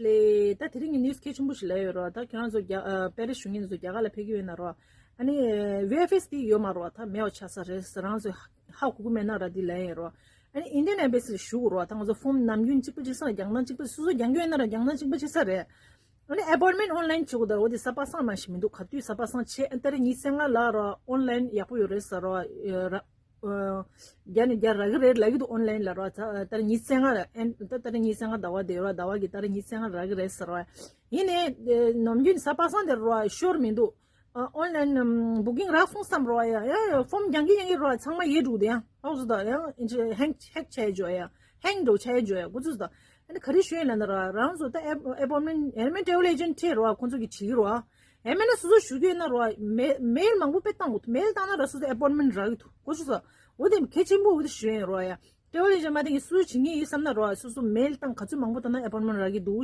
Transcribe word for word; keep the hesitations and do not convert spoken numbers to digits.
ལས་ད་དེ་རིང་གི་ནིའུ་སི་གལ་ཆེན་པོ་ཞིག་ལབ་ཡོད་རོ། ད་ཁྱེད་རང་ཚོ་རྒྱ་ཨ་པེ་རི་སི་བཞུགས་མཁན་ཚོ་རྒྱ་གར་ལ་ཕེབས་ཀྱི་ཡོད་ན་རོ། ཨ་ནི་ཝི་ཨེཕ་ཨེས་དེ་ཡོད་མ་རོ། ད་མེད་པ་ཆགས་ས་རེད་ཟེར། རང་ཚོས་ཧ་གོ་གི་མེད་ན་ར་དེ་ལབ་ཡིན་རོ། ཨ་ནི་ཨིན་ཌི་ཡན་ཨེམ་བྷ་སི་ལ་ཞུ་དགོས་རོ། ད་ང་ཚོ་ཕོམ་ནམ་རྒྱུན་གཅིག་པ་གཅིག་རྐྱང་རྒྱག་སྟངས་གཅིག་པ། སོ་སོ་རྒྱག་རྒྱུ་ཡོད་ན་ར་རྒྱག་སྟངས་གཅིག་པ་གཅིག་རྐྱང་རེད། ཨ་ནི་ཨེ་པོའིན་མེན་ཊི་ཨོན་ལ་ཡིན་བྱེད་དགོས། ད་འོ་དེ་གཟའ་པ་སངས་མ་ཞིག་མི་འདུག་ག་དུས་གཟའ་པ་སངས་བྱས། ཨ་ནི་ད་རེས་ཉི་ཤུ་རྩ་ལྔ་ལ་རོ་ཨོན་ལ་ཡིན་ཡག་པོ་ཡོད་རེད་ཟེར་རོ། ཨ་རྒྱ་ནས་རྒྱ་རག་གི་རེད་ལབ་ཀྱི་འདུག་ཨོན་ལ་ཡིན་ལ་རོ། ད་ད་རེས་ཉི་ཤུ་རྩ་ལྔ་ལ་ཨེན་ད་ད་རེས་ཉི་ཤུ་རྩ་ལྔ་ཟླ་བ་དེ་རོ། ཟླ་བ་གི་ད་རེས་ཉི་ཤུ་རྩ་ལྔ་རག་གི་རེད་ཟེར་རོ། ཡིན་ནའི་ནམ་རྒྱུན་གཟའ་པ་སངས་དེ་རོ་ཤོར་མི་འདུག་ཨོན་ལ་ཡིན་བུ་ཀིང་རག་སོང་བསམ་རོ། ཡ་ཡ་ཡ་ཕོམ་རྒྱག་གི་ཡིན་གྱི་རོ། ཚང་མ་ཡལ་འགྲོ་གི་འདུག་ཡང་ཨའུ་ཟུ་ད་ཡང་ཧེག་ཧེག་བྱས་འཇོག་ཡ། ཧེག་འགྲོ་བྱས་འཇོག་ཡ། འགོ་ཚུགས་ད། ཨ་ནི་ག་རེ་ཞུ་ཡིན་ལབ་ན་ར། རང་ཚོ་ད་ཨེ་པོའིན་མེན་ཊི་ཨེ་པོའིན་མེན་ཊི་ཊེ་རོལ་ཨེ་ཇེན་ཊི་ཁྲིད་རོ། ཁོང་ཚོ་གིས་བྱེད་ཀྱི་རོ། ཡང་མིན་ན་སོ་སོ་ཞུ་རྒྱུ་ཡིན་ན་རོ། མེ་མེལ་མང་པོ་དཔེ་བཏང་དགོས། མེལ་བཏང་ན་ར་སོ་སོ་ཨེ་པོའིན་མེན་ཊི་རག་གི་འདུག་གོ་ཤུ་ས། འོ་དེ་གལ་ཆེན་པོ་འོ་དེ་ཞུ་ཡིན་རོ། ཡ་ཊེ་རོལ་ཨེ་ཇེན་ཊི་མ་བཏང་གི་སུ་བྱེད་ངེས་ཡིན་བསམ་ན་རོ། སོ་སོ་མེལ་བཏང་ག་ཚོད་མང་པོ་བཏང་ན་ཨེ་པོའིན་མེན་ཊི་རག་གི་འདུག